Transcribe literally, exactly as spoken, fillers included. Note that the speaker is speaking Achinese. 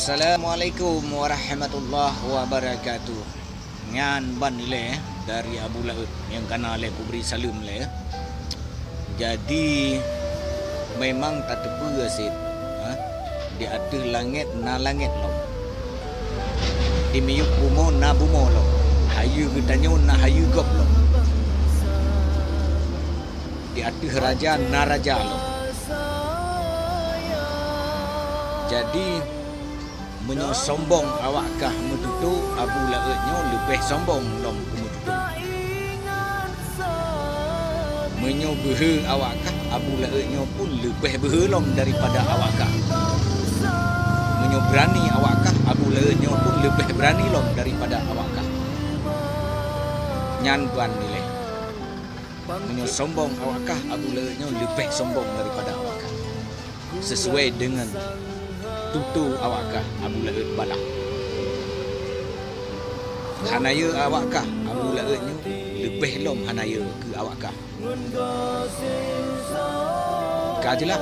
Assalamualaikum warahmatullahi wabarakatuh. Nyan ban ilée dari Abu Laôt nyang kana lé kubri saleuem lé. Jadi, memang tateupeue cit, ha? Di ateueh langét na langét lom. Di miyueb bumoe na bumoe lom. Hayeue geutanyoe na hayeue gob lom. Di ateueh raja na raja lom. Jadi, meunyoe sombong awak kah meututoe, Abu Laôt nyoe leubeh sombong lom keu meututoe. Meunyoe beuhe awak kah, Abu Laôt nyoe pun leubeh beuhe lom daripada awak kah. Meunyoe beurani awak kah, Abu Laôt nyoe pun leubeh beurani lom daripada awak kah. Nyan ban ilée. Meunyoe sombong awak kah, Abu Laôt nyoe leubeh sombong daripada awak kah. Sesuai deungon tutoe awak kah, Abu Laôt balah. Hana yö awak kah, Abu Laôt nyoe leubeh lom hana yö keu awak kah. Ka jeulaih,